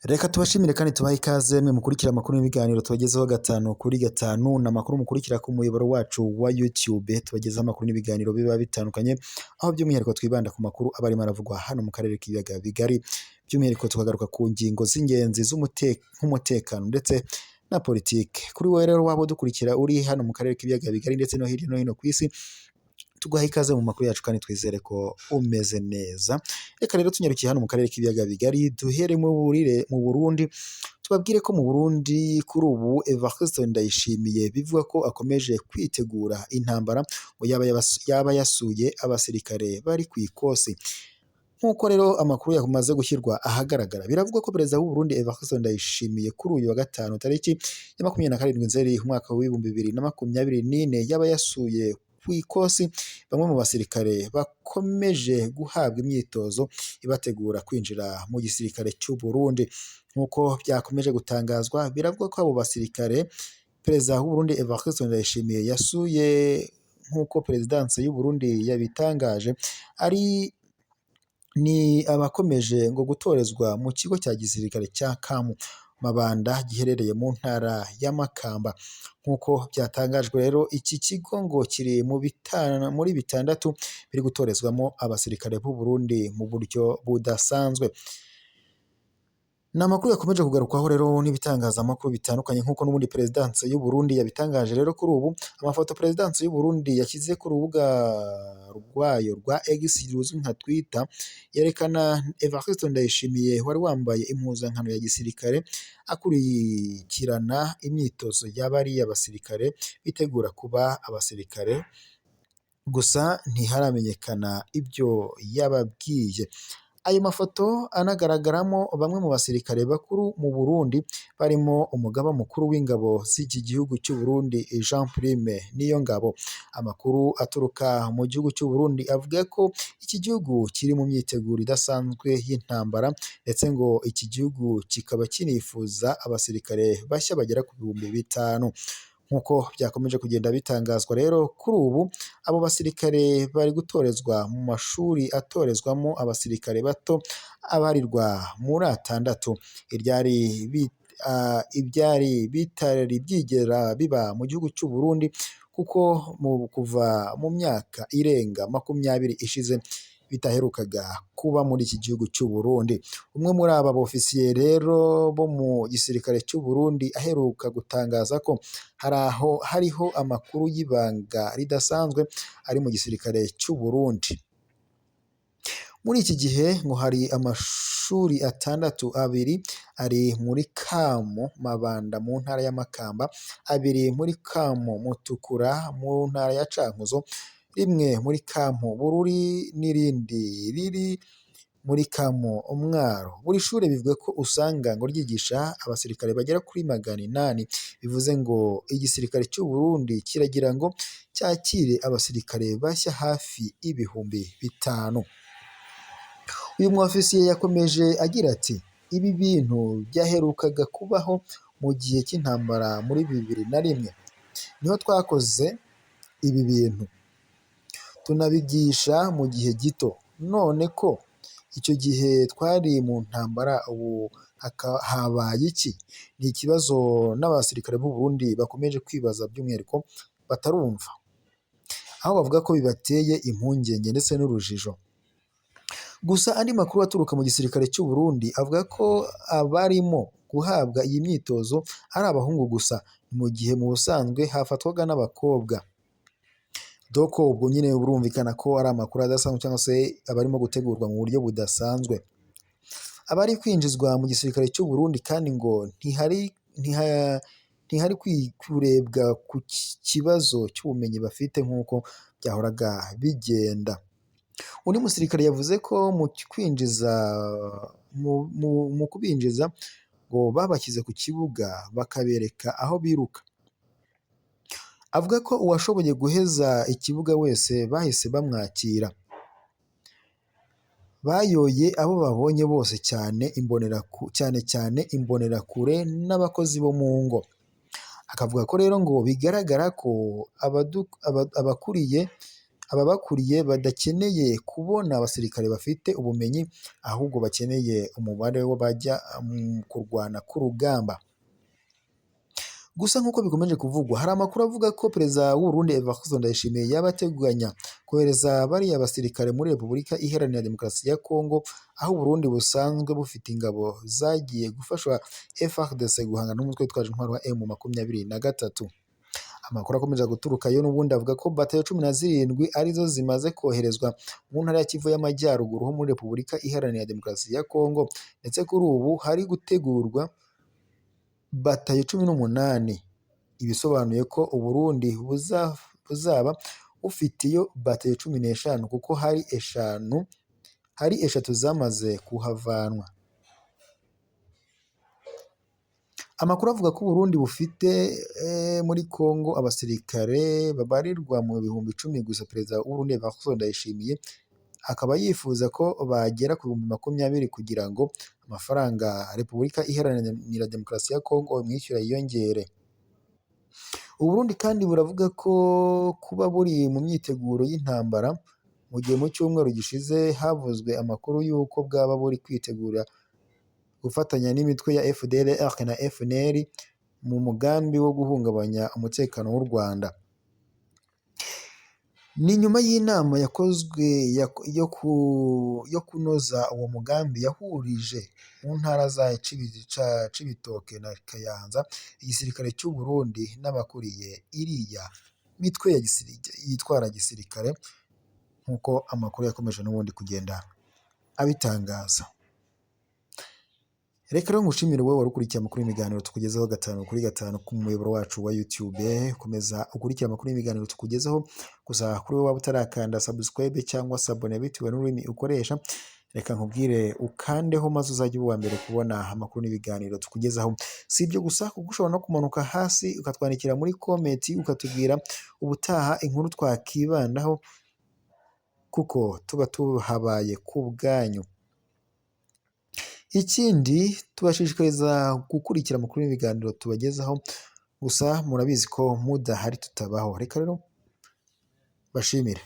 Reka tubashimire kandi tubahe ikaze mwe mukurikira amakuru n'ibiganiro tubagezaho gatanu kuri gatanu. Ni amakuru mukurikira ku muyoboro wacu wa YouTube, tubagezaho amakuru n'ibiganiro biba bitandukanye, aho by'umwihariko twibanda ku makuru aba arimo aravugwa hano mu karere k'ibiyaga bigari, by'umwihariko tukagaruka ku ngingo z'ingenzi nk'umutekano ndetse na politike. Kuri wowe rero waba udukurikira uri hano mu karere k'ibiyaga bigari ndetse no hirya no hino ku isi, tuguha ikaze mu makuru yacu kandi twizere ko umeze neza. Reka rero tunyarukiye hano mu karere k'ibiyaga bigari, duhere mu Burundi, tubabwire ko mu Burundi kuri ubu Evariste Ndayishimiye bivuga ko akomeje kwitegura intambara, ngo yaba yasuye abasirikare bari ku ikosi. Nk'uko rero amakuru yamaze gushyirwa ahagaragara, biravugwa ko perezida w'u Burundi Evariste Ndayishimiye kuri uyu wa gatanu tariki ya 27 Nzeri umwaka wa 2024 yaba yasuye ku ikosi bamwe mu basirikare bakomeje guhabwa imyitozo ibategura kwinjira mu gisirikare cy'u Burundi. Nk'uko byakomeje gutangazwa, biravugwa ko abo basirikare perezida w'u Burundi Evariste Ndayishimiye yasuye, nk'uko perezidansi y'u Burundi yabitangaje, ari ni abakomeje ngo gutorezwa mu kigo cya gisirikare cya Kamu Mabanda giherereye mu ntara ya Makamba. Nk'uko byatangajwe rero, iki kigo ngo kiri muri bitandatu biri gutorezwamo abasirikare b'u Burundi mu buryo budasanzwe. Ni amakuru yakomeje kugarukwaho rero n'ibitangazamakuru bitandukanye, nk'uko n'ubundi perezidansi y'u Burundi yabitangaje. Rero kuri ubu amafoto perezidansi y'u Burundi yashyize ku rubuga rwayo rwa X ruzwi nka Twitter yerekana Evariste Ndayishimiye wari wambaye impuzankano ya gisirikare akurikirana imyitozo y'abariya basirikare bitegura kuba abasirikare, gusa ntiharamenyekana ibyo yababwiye. Ayo mafoto anagaragaramo bamwe mu basirikare bakuru mu Burundi, barimo umugaba mukuru w'ingabo z'iki gihugu cy'u Burundi Jean Prime Niyongabo. Amakuru aturuka mu gihugu cy'u Burundi avuga ko iki gihugu kiri mu myiteguro idasanzwe y'intambara, ndetse ngo iki gihugu kikaba kinifuza abasirikare bashya bagera ku 5000. Nk'uko byakomeje kugenda bitangazwa rero, kuri ubu abo basirikare bari gutorezwa mu mashuri atorezwamo abasirikare bato abarirwa muri atandatu. Ibyari bitari byigera biba mu gihugu cy'u Burundi, kuko mu kuva mu myaka irenga 20 ishize bitaherukaga kuba muri iki gihugu cy'u Burundi. Umwe muri aba bofisiye rero bo mu gisirikare cy'u Burundi aheruka gutangaza ko hari aho hariho amakuru y'ibanga ridasanzwe ari mu gisirikare cy'u Burundi. Muri iki gihe ngo hari amashuri atandatu, abiri ari muri Kamu Mabanda mu ntara ya Makamba, abiri muri Kamu Mutukura mu ntara ya Cankuzo, rimwe muri Kampu Bururi n'irindi riri muri Kamu Mwaro. Buri shuri bivuga ko usanga ngo ryigisha abasirikare bagera kuri 800, bivuze ngo igisirikare cy'u Burundi kiragira ngo cyakire abasirikare bashya hafi 5000. Uyu mwofisiye yakomeje agira ati: "Ibi bintu byaherukaga kubaho mu gihe cy'intambara muri 2001, niho twakoze ibi bintu tunabigisha mu gihe gito. None ko icyo gihe twari mu ntambara, ubu habaye iki?" Ni ikibazo n'abasirikare b'u Burundi bakomeje kwibaza, by'umwihariko batarumva, aho bavuga ko bibateye impungenge ndetse n'urujijo. Gusa andi makuru aturuka mu gisirikare cy'u Burundi avuga ko abarimo guhabwa iyi myitozo ari abahungu gusa, mu gihe mu busanzwe hafatwaga n'abakobwa. Doko ubwo nyine burumvikana ko ari amakuru adasanzwe cyangwa se abarimo gutegurwa mu buryo budasanzwe. Abari kwinjizwa mu gisirikare cy'u Burundi kandi ngo ntihari kurebwa ku kibazo cy'ubumenyi bafite nk'uko byahoraga bigenda. Undi musirikare yavuze ko mu kubinjiza ngo babashyize ku kibuga bakabereka aho biruka. Avuga ko uwashoboye guheza ikibuga wese bahise bamwakira. Bayoye abo babonye bose, cyane cyane imbonerakure n'abakozi bo mu ngo. Akavuga ko rero ngo bigaragara ko abakuriye ababakuriye badakeneye kubona abasirikare bafite ubumenyi, ahubwo bakeneye umubare w'abajya kurwana ku rugamba. Gusa nk'uko bikomeje kuvugwa, hari amakuru avuga ko Perezida w'u Burundi Evariste Ndayishimiye yaba ateganya kohereza bariya basirikare muri Repubulika Iharanira Demokarasi ya Kongo, aho u Burundi busanzwe bufite ingabo zagiye gufasha FARDC guhangana n'umutwe witwaje intwaro wa M23. Amakuru akomeje guturukayo n'ubundi avuga ko batayo 17 arizo zimaze koherezwa mu ntara ya Kivu y'Amajyaruguru ho muri Repubulika Iharanira Demokarasi ya Kongo, ndetse kuri ubu hari gutegurwa batayo 18, ibisobanuye ko u Burundi buzaba bufiteyo batayo 15 kuko hari 3 zamaze kuhavanwa. Amakuru avuga ko u Burundi bufite muri Kongo abasirikare babarirwa mu 10,000 gusa Perezida w'u Burundi Evariste Ndayishimiye akaba yifuza ko bagera ku 20,000 kugira ngo amafaranga Repubulika Iharanira Demokarasi ya Kongo imwishyura yiyongere. U Burundi kandi buravuga ko kuba buri mu myiteguro y'intambara, mu gihe mu cyumweru gishize havuzwe amakuru y'uko bwaba buri kwitegura gufatanya n'imitwe ya FDLR na FNL mu mugambi wo guhungabanya umutekano w'u Rwanda. Ni nyuma y'inama yakozwe yo kunoza uwo mugambi yahurije mu ntara za Cibitoke na Kayanza igisirikare cy'u Burundi n'abakuriye iriya mitwe yitwara gisirikare, nk'uko amakuru yakomeje n'ubundi kugenda abitangaza. Reka rero ngushimire wowe wari ukurikiye amakuru y'ibiganiro tukugezaho 5 kuri 5 ku muyoboro wacu wa YouTube. Komeza ukurikire amakuru y'ibiganiro tukugezaho, gusa kuri wowe waba utarakanda subscribe cyangwa sabone bitewe n'ururimi ukoresha, reka nkubwire ukandeho maze uzajye uba uwa mbere kubona amakuru n'ibiganiro tukugezaho. Si ibyo gusa, kuko ushobora no kumanuka hasi ukatwandikira muri comment ukatubwira ubutaha inkuru twakibandaho, kuko tuba tuhabaye ku bwanyu. Ikindi tubashishikariza gukurikira amakuru y'ibiganiro tubagezaho, gusa murabizi ko mudahari tutabaho. Reka rero bashimire.